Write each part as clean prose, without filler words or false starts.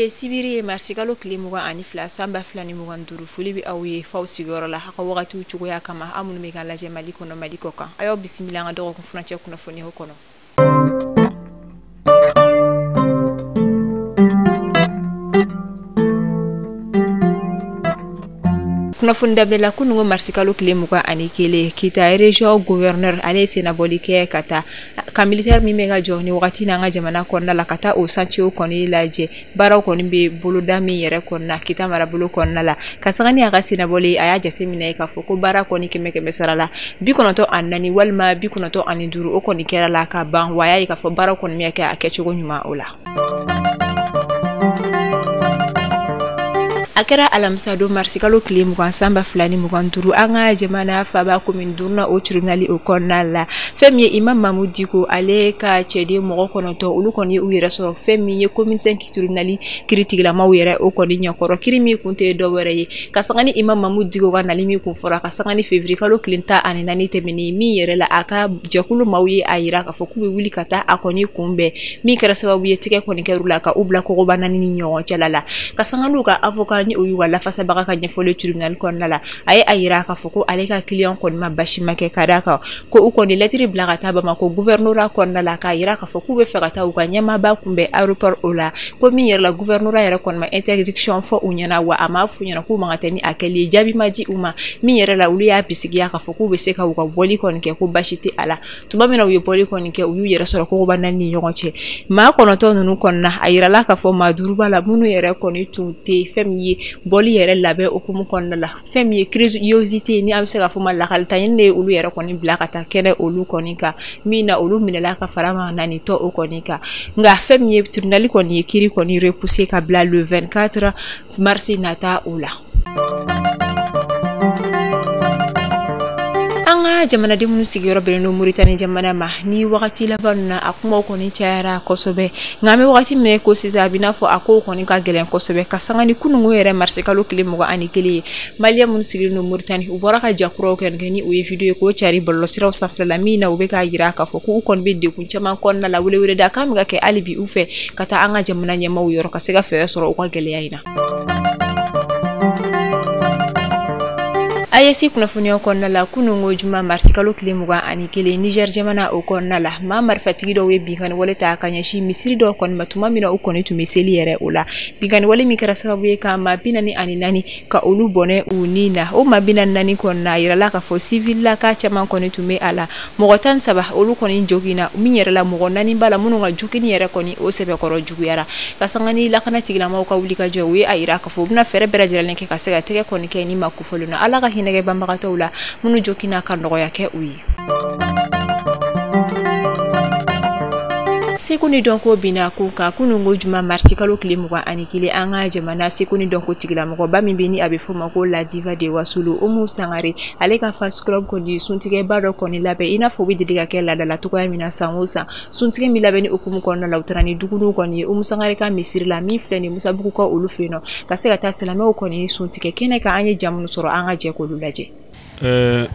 Bi ye sibiri ye, marisikalo tile 22 san 2025. Foli bɛ aw ye faw sigiyɔrɔ la, aw ka wagatiw cogoya kama, aw minnu bɛ ka lajɛ Mali kɔnɔ, Mali kɔ kan. A y'aw bisimila an ka dɔgɔkun furancɛ kunnafoniyaw kɔnɔ. Kunnafoni dabila kunungo marisikalo tile 21, Kita région gouverneur ale ye sennabɔli kɛ ka taa ka militaire min bɛ ka jɔ ni wagati n'an ka jamana kɔnɔna la, ka taa o chantier kɔni lajɛ, baaraw kɔni bɛ boloda min yɛrɛ kɔnɔna Kita marabolo kɔnɔna la. Ka sanga ni a ka sennabɔli, a y'a jateminɛ k'a fɔ ko baara kɔni 100 sara la 94 walima 95 o kɔni kɛra la ka ban. Wa a y'a ye k'a fɔ baaraw kɔni bɛ kɛ a kɛcogo ɲuman o la. A kɛra alamisa don marisikalo tile 20 san 2025, an ka jamana faaba commune duurunan o tribunal o kɔnɔna la. Fɛn min ye Imam Mahmoud Dicko ale ka cɛden mɔgɔ 9, olu kɔni y'u yɛrɛ sɔrɔ fɛn min ye commune 5 tribunal kiritigilamaw yɛrɛ o kɔni ɲɛkɔrɔ. Kiri min kun tɛ dɔwɛrɛ ye ka sanga ni Imam Mahmoud Dicko ka nali min kun fɔra ka sanga ni février kalo tile 14 tɛmɛnen min yɛrɛ la, a ka jɛkulu maaw ye a yira k'a fɔ k'u bɛ wuli ka taa a kɔni kunbɛn, min kɛra sababu ye tigɛ kɔni kɛr'u la ka u bila kogoba naani ni ɲɔgɔn cɛla la. Ka sanga n'u ka avocat ni o y'u ka lafasabaga ka ɲɛfɔli tribunal kɔnɔna la, a ye a yira k'a fɔ ko ale ka client kɔni ma basi ma kɛ, ka d'a kan ko u kɔni lɛtiri bila ka taa Bamakɔ gouvernorat kɔnɔna la k'a yira k'a fɔ k'u bɛ fɛ ka taa u ka ɲɛmaaba kunbɛn aéroport o la, ko min yɛrɛ la gouvernorat yɛrɛ kɔni ma interdiction fɔ u ɲɛna, wa a m'a f'u ɲɛna k'u man ka tɛ ni a kɛli ye, jaabi ma di u ma. Min yɛrɛ la olu y'a bisigiya k'a fɔ k'u bɛ se ka u ka bɔli kɔni kɛ, ko basi tɛ a la. Tuma min na u ye bɔli kɔni kɛ, u y'u yɛrɛ sɔrɔ kogoba naani ni ɲɔgɔn cɛ. Maa 9 ninnu kɔnɔna, a yirala k'a fɔ maa 5 b'a la minnu yɛrɛ kɔni tun tɛ fɛn min ye bɔli yɛrɛ labɛn hukumu kɔnɔna la. Fɛn min ye curiosité ni an bɛ se k'a fɔ ma lakalita ɲini de ye olu yɛrɛ kɔni bila ka taa kɛnɛ olu kɔni kan, min na olu minɛla ka fara maa 4 tɔ o kɔni kan. Nka fɛn min ye tribunal kɔni ye kiri kɔni repousser ka bila le 24 mars nata o la. An ka jamanaden minnu sigiyɔrɔ bɛnnen don Moritani jamana ma ni wagati laban ninnu na, a kumaw kɔni cayara kosɛbɛ. Nka an bɛ wagati min ko sisan, a bɛ n'a fɔ a kow kɔni ka gɛlɛn kosɛbɛ. Ka sanga ni kunungo yɛrɛ marisikalo tile 21 ye, maliyɛn minnu sigilen don Moritani, u bɔra ka ja kuraw kɛ ni o ye video ye k'o cari bɔlɔlɔsiraw sanfɛ la, min na u bɛ k'a yira k'a fɔ k'u kɔni bɛ degun caman kɔnɔna la. Weleweleda kan bɛ ka kɛ hali bi u fɛ ka taa an ka jamana ɲɛmaaw yɔrɔ ka se ka fɛɛrɛ sɔrɔ u ka gɛlɛya in na. AES kunnafoniyaw kɔnɔna la, kunungo juma marisikalo tile 21, Niger jamana o kɔnɔna la, maa marifatigi dɔw ye binkanni wale ta ka ɲɛsin misiri dɔw kɔni ma tuma min na u kɔni tun bɛ seli yɛrɛ o la. Binkanni wale min kɛra sababu ye ka maa 44 ka olu bɔnɛ u ni na. O maa 44 kɔnɔna, a yirala k'a fɔ civilaka caman kɔni tun bɛ a la. Mɔgɔ 13 olu kɔni joginna, min yɛrɛ la mɔgɔ 4 b'a la minnu ka jogini yɛrɛ kɔni o sɛbɛkɔrɔ juguyara. Ka sanga ni lakana tigilamɔgɔw ka wulikajɔ, u ye a yira k'a fɔ u bɛna fɛɛrɛ bɛɛ lajɛlen kɛ ka se ka tɛgɛ kɔni kɛ ni maa kofɔlen na. Ala ka hinɛ banbagatɔw la minnu joginna ka nɔgɔya kɛ u ye. Seko ni dɔnko binna ko kan kunungo juma marisikalo tile 21, an ka jamana seko ni dɔnko tigilamɔgɔba min bɛ ni a bɛ fɔ ma ko la diva de Wasolo, Oumou Sangare, ale ka fans club kɔni suntigɛba dɔ kɔni labɛn i n'a fɔ u bɛ deli ka kɛ laadala cogoya min na san o san. Suntigɛ min labɛn ni hukumu kɔnɔna la, u taara ni dumuniw kɔni ye Oumou Sangare ka misiri la min filɛ nin Musabugu ka olu fɛ yen nɔ, ka se ka taa silamɛw kɔni suntigɛ kɛnɛ kan. An ye ja minnu sɔrɔ, an ka jɛ k'olu lajɛ.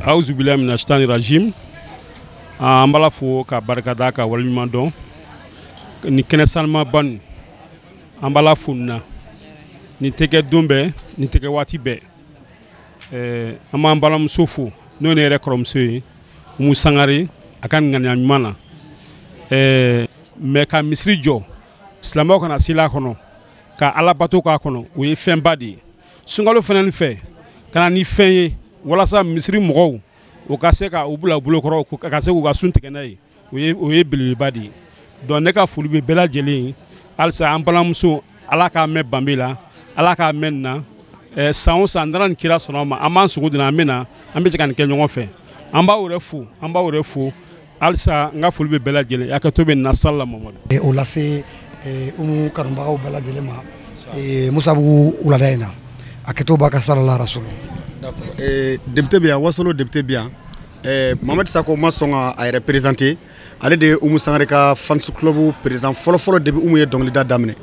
Auzu billahi mina shaitani rajim. An b'Ala fo ka barika da ka waleɲuman dɔn nin kɛnɛ sanumaba nin. An b'Ala fo nin na, nin tɛ kɛ don bɛɛ, nin tɛ kɛ waati bɛɛ. An b'an balimamuso fo, n'o ye ne yɛrɛ kɔrɔmuso ye, Umu Sangare, a ka nin ŋaniya ɲuman na. Mais ka misiri jɔ, silamɛw kana seli a kɔnɔ, ka Ala bato k'a kɔnɔ, o ye fɛnba de ye. Sunkalo fana fɛ ka na ni fɛn ye walasa misiri mɔgɔw o ka se ka u bila u bolokɔrɔ ka se k'u ka sun tigɛ n'a ye, o ye belebeleba de ye. Donc ne ka foli bɛ bɛɛ lajɛlen ye halisa. An balimamuso, Ala k'a mɛn banbe la, Ala k'a mɛn nin na. San o san n'Ala ni kira sɔnna ma, an b'an sogo dun, an bɛ na, an bɛ se ka nin kɛ ɲɔgɔn fɛ. An b'aw yɛrɛ fo, an b'aw yɛrɛ fo halisa. N ka foli bɛ bɛɛ lajɛlen, hakɛto bɛ nin na. Salala Mamadu. O lase Umu kanubagaw bɛɛ lajɛlen ma Musabugu wulada in na, a kɛtɔ b'a ka salala rasulu. Député bɛ yan, Wasolo député bɛ yan, Mamadi Sako ma sɔn ka a yɛrɛ présenter. Ale de ye Umu Sangare ka fans club président fɔlɔ-fɔlɔ depuis Umu ye dɔnkilida daminɛ.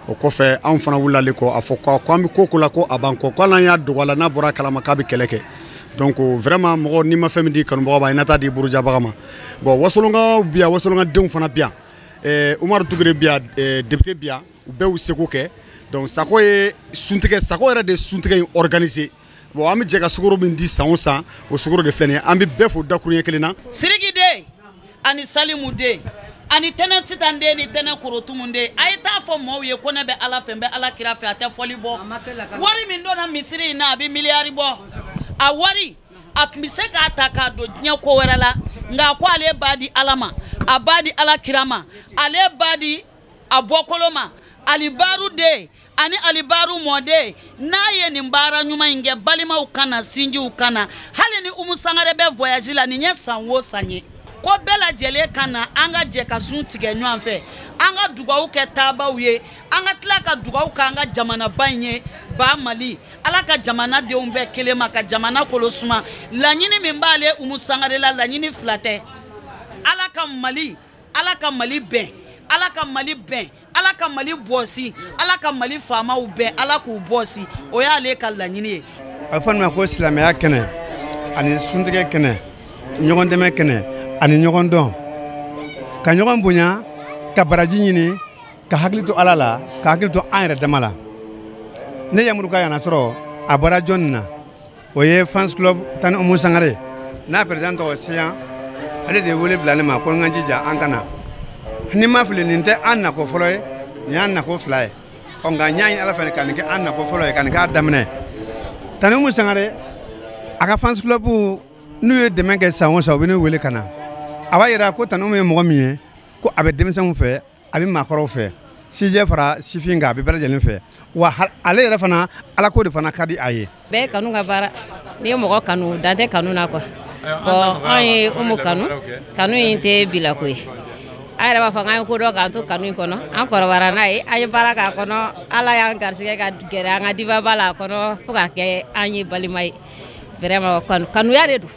O kɔfɛ, anw fana wulila ale kɔ, a fɔ ko an bɛ ko ko la, ko a b'an kɔ, ko hali n'an y'a dogo a la, n'a bɔra a kalama k'a bɛ kɛlɛ kɛ. Donc vraiment, mɔgɔ n'i ma fɛn min di kanubaga ma, i na taa di burujabaga ma. Bon, Wasolonkaw bi yan, Wasolonkadenw fana bi yan, Umaru Dukure bi yan, député bi yan, u bɛɛ y'u seko kɛ. Donc Sako ye suntigɛ, Sako yɛrɛ de ye suntigɛ in organiser. Bon, an bɛ jɛ ka sukaro min di san o san, o sukaro de filɛ nin ye. An bɛ bɛɛ fo dakuruɲɛ kelen na. Siriki den ani Salimu den ani Tɛnɛ Sitan den ni Tɛnɛ Korotumu den, a ye taa fɔ maaw ye ko ne bɛ Ala fɛ, n bɛ Ala kira fɛ, a tɛ fɔli bɔ. Wari min donna misiri in na, a bɛ miliyari bɔ. A wari a tun bɛ se k'a ta k'a don diɲɛ ko wɛrɛ la, nka a ko ale b'a di Ala ma, a b'a di Ala kira ma, ale b'a di a bɔkolo ma. Alibaru den ani Alibaru mɔden, n'a ye nin baara ɲuman in kɛ, balimaw kana, sinjiw kana, hali ni Umu Sangare bɛ voyage la, nin ye san o san ye, ko bɛɛ lajɛlen ka na, an ka jɛ ka sun tigɛ ɲɔgɔn fɛ, an ka dugawu kɛ taabaw ye, an ka tila ka dugawu kɛ an ka jamanaba in ye, ba Mali. Ala ka jamanadenw bɛɛ kelen ma, ka jamana kolo suma. Laɲini min b'ale Umu Sangare la, laɲini fila tɛ. Ala ka Mali, Ala ka Mali bɛn, Ala ka Mali bɛn, Ala ka Mali bɔsi, Ala ka Mali faamaw bɛn, Ala k'u bɔsi, o y'ale ka laɲini ye. A bɛ fɔ nin ma ko silamɛya kɛnɛ ani suntigɛ kɛnɛ, ɲɔgɔn dɛmɛ kɛnɛ ani ɲɔgɔn dɔn, ka ɲɔgɔn bonya, ka baraji ɲini, ka hakili to Ala la, ka hakili to an yɛrɛ dama la. Ne Yamuru ka yana sɔrɔ a bɔra jɔnni na, o ye fans club Tani Umu Sangare n'a président tɔgɔ Seyan, ale de ye wele bila ne ma ko n ka jija an ka na. Ni ma fili, nin tɛ an nako fɔlɔ ye, nin y'an nako fila ye. Ɔ nka n y'a ɲini Ala fɛ ka nin kɛ an nako fɔlɔ ye, ka nin k'a daminɛ. Tani Umu Sangare a ka fans club n'u ye dɛmɛ kɛ san o san, u bɛ ne wele ka na. A b'a yira ko Tani Umu ye mɔgɔ min ye, ko a bɛ denmisɛnw fɛ, a bɛ maakɔrɔw fɛ, sijɛ fara sifin kan, a bɛ bɛɛ lajɛlen fɛ. Wa ale yɛrɛ fana, Ala ko de fana ka di a ye. Bɛɛ kanu ka baara, n'i ye mɔgɔ kanu, dan tɛ kanu na quoi. Bon, anw ye Umu kanu, kanu in tɛ bila ko ye. An yɛrɛ b'a fɔ k'an ye ko dɔ k'an to kanu in kɔnɔ, an kɔrɔbayara n'a ye, an ye baara k'a kɔnɔ, Ala y'an garisɛgɛ ka gɛrɛ an ka dibaba la a kɔnɔ fo ka kɛ an ye balima ye. Vraiment kanuya de don.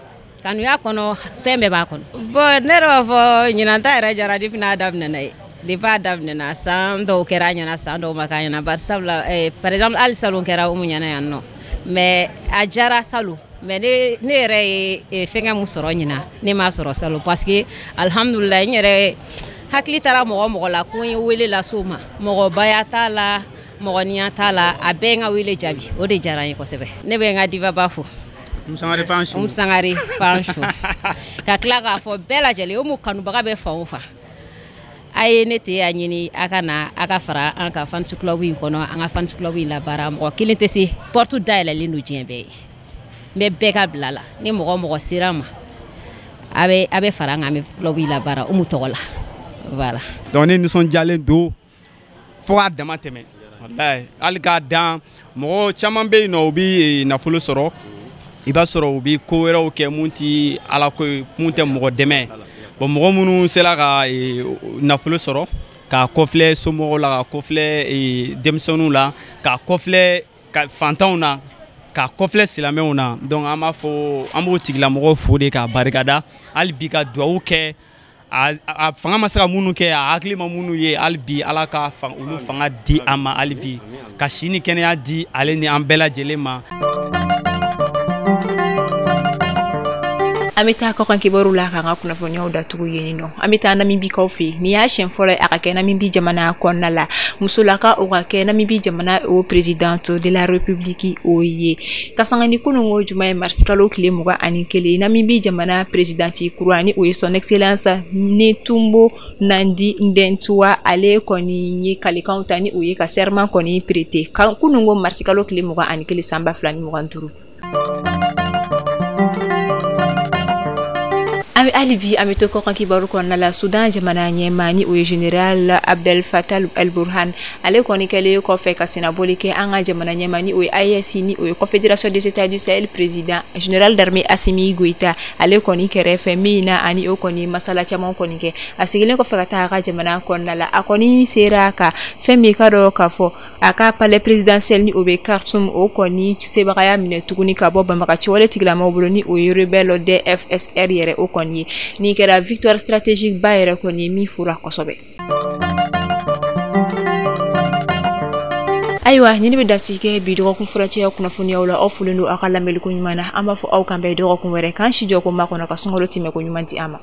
Kanuya kɔnɔ fɛn bɛɛ b'a kɔnɔ. Bon, ne yɛrɛ b'a fɔ ɲinan ta yɛrɛ jara depuis n'a daminɛna ye. Depuis a daminɛna, san dɔw kɛra a ɲɛna, san dɔw ma k'a ɲɛna. Bari sabula, par exemple hali salon kɛra Umu ɲɛna yan nɔ, mais a jara salon. Mais ne yɛrɛ ye fɛnkɛ mun sɔrɔ ɲinan, ne m'a sɔrɔ salon, parce que alhamdulilayi n yɛrɛ hakili taara mɔgɔ mɔgɔ la ko n ye wele lase u ma, mɔgɔbaya t'a la, mɔgɔniya t'a la, a bɛɛ n ka wele jaabi, o de diyara n ye kosɛbɛ. Ne bɛ n ka dibaba fo. Umu Sangare fan su. Ka tila k'a fɔ bɛɛ lajɛlen, Umu kanubaga bɛ fan o fan, a ye ne tɛ a ɲini a ka na, a ka fara an ka fans club in kɔnɔ, an ka fans club in labaara. Mɔgɔ kelen tɛ se, porte dayɛlɛlen don diɲɛ bɛɛ ye. N bɛ bɛɛ ka bila la, ni mɔgɔ mɔgɔ sera ma, a bɛ fara an kan, an bɛ club in labaara Umu tɔgɔ la. Voilà. Donc ne nisɔndiyalen don fo k'a dama tɛmɛ, walayi. Hali k'a dan, mɔgɔ caman bɛ yen nɔ, u bɛ nafolo sɔrɔ, i b'a sɔrɔ u bɛ ko wɛrɛw kɛ mun ti Ala ko ye, mun tɛ mɔgɔ dɛmɛ. Bon, mɔgɔ minnu sera ka nafolo sɔrɔ k'a kɔfilɛ somɔgɔw la, k'a kɔfilɛ denmisɛnninw la, k'a kɔfilɛ fantanw na, k'a kɔfilɛ silamɛw na. Donc an b'a fɔ, an b'o tigilamɔgɔw fo de k'a barikada, hali bi ka dugawu kɛ. A fanga ma se ka minnu kɛ, a hakili ma minnu ye, hali bi Ala ka olu fanga di a ma, hali bi ka si ni kɛnɛya di ale ni an bɛɛ lajɛlen ma. An bɛ taa kɔkan kibaru la k'an ka kunnafoniyaw datugu yen nɔ. An bɛ taa Namibikaw fɛ yen. Nin y'a siɲɛ fɔlɔ ye a ka kɛ Namibi jamana kɔnɔna la, musolaka o ka kɛ Namibi jamana o présidente de la république o ye. Ka sanga ni kununko juma ye, marisikalo tile 21, Namibi jamana présidente kura ni o ye son excellence Netumbo Nandi Ndaitwah, ale kɔni ye kalikanw ta ni o ye ka serment kɔni prêter kununko marisikalo tile 21 san 2025. An bɛ hali bi an bɛ to kɔkan kibaru kɔnɔna la. Sudan jamana ɲɛmaa ni o ye général Abdel Fattah el-Burhan, ale kɔni kɛlen kɔfɛ ka sennabɔli kɛ an ka jamana ɲɛmaa ni o ye AES ni o ye Confédération des États du Sahel président général d'armée Assimi Goïta, ale kɔni kɛrɛfɛ min na ani o kɔni masala caman kɔni kɛ. A seginnen kɔfɛ ka taa a ka jamana kɔnɔna la, a kɔni sera ka fɛn min ka dɔn k'a fɔ a ka palais présidentiel ni o bɛ Khartoum, o kɔni sebagaya minɛ tuguni ka bɔ banbagaci wale tigilamɔgɔw bolo ni o ye rebelle DFSR yɛrɛ o kɔni ye. Nin kɛra victoire stratégique ba yɛrɛ kɔni ye min fura kosɛbɛ. Ayiwa, nin bɛ dasigi kɛ bi dɔgɔkun furacɛ kunnafoniyaw la. Aw folen don aw ka lamɛnliko ɲuman na. An b'a fɔ aw kan bɛn dɔgɔkun wɛrɛ, k'an si jɔ ko makɔnɔ, ka sunkalo tɛmɛ ko ɲuman di an ma.